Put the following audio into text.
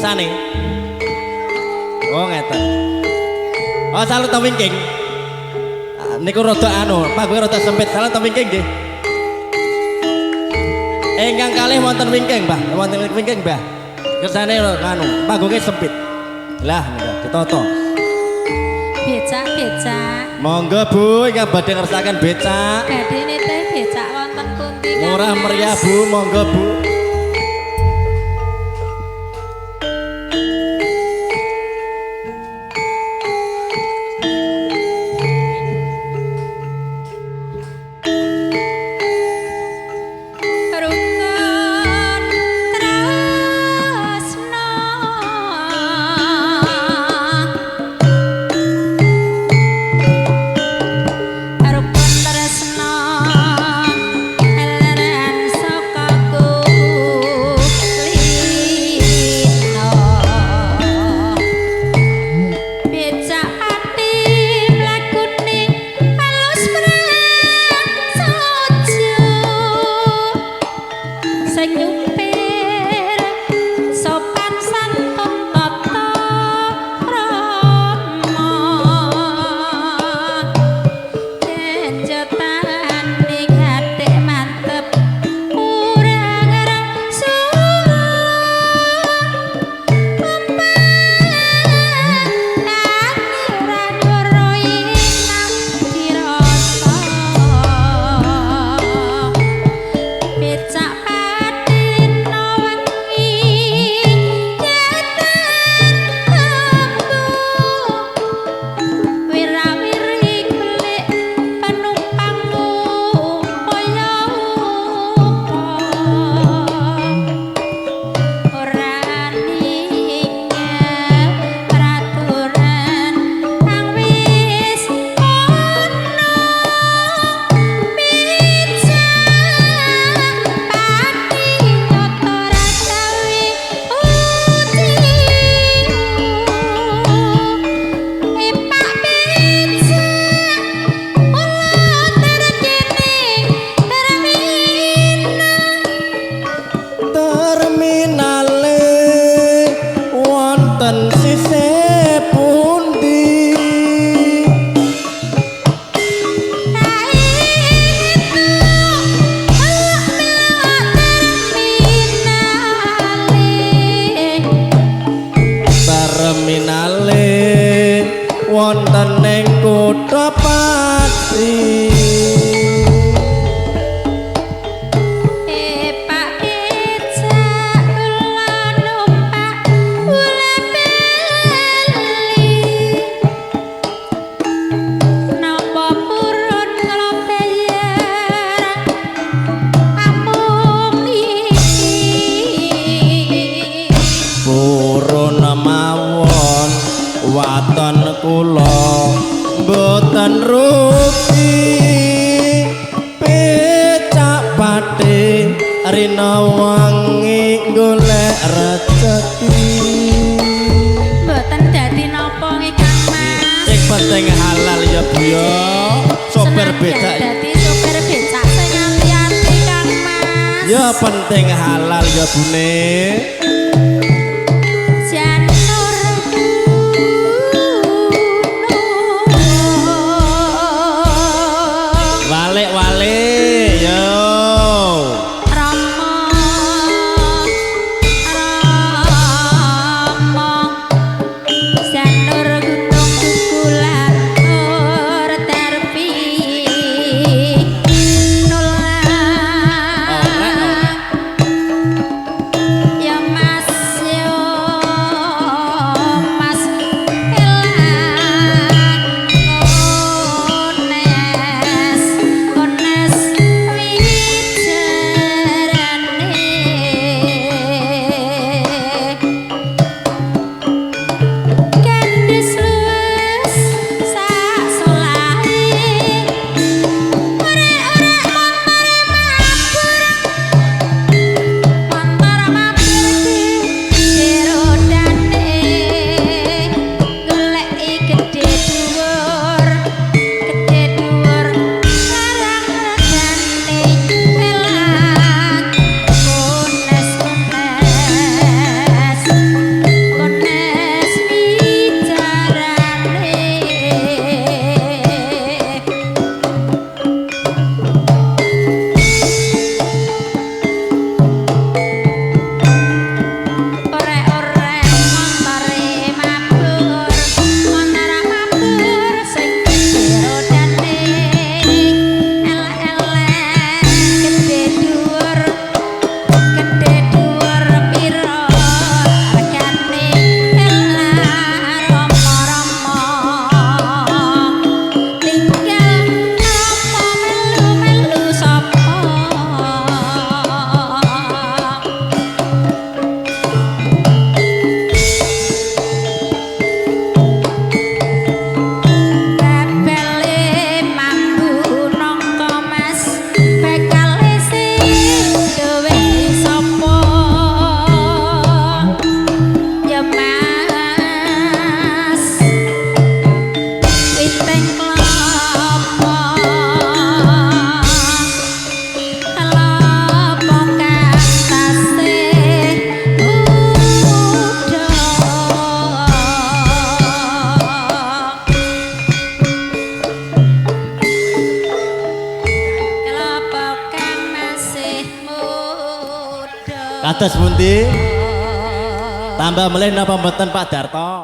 Kersane. Oh ngeten. Oh salut ta wingking. Niku rada anu, panggunge rada sempit. Salut ta wingking nggih. Ingkang kalih wonten wingking, Mbah. Wonten wingking, Mbah. Kersane anu, panggunge sempit. Lah nika ditata. Becak-becak. Monggo Bu, ingkang badhe ngersakaken becak. Badhe nitih becak wonten pundi Kang? Murah meriah Bu, monggo Bu. Rukun tresno Rukun tresno eleran saka kulino becak pati mlakune alus prasaja sing nyupir sopan santun tata krama kenjotane gathik mantep ora ngrasula umpamane ora nyuruhi nang dirasa becak patino wengi datan ambu wirawiri golek penumpangmu kaya apa ora ninggal peraturan kang wis ana becak pati nyata ra gawe ujiu Pak becak kula terkene terminal Terminale wonten sisih pundi? Terminale wonten ing kutha Pati. Pak becak kula numpak kula bali napa purun kula bayar amung iki Purun mawon waton kula mboten rugi becak pati rina wangi golek rejeki. Mboten dadi napa nggih Kang Mas. Sing penting halal ya Bu ya. Sopir becak dadi sopir becak sing ati-ati Kang Mas. Ya penting halal ya Bune. Janur gunung Walik-walik yo. Rama Rama Janur gunung kulatur terpi nolak ya Kados pundi? Tambah melih napa mboten, Pak Darto?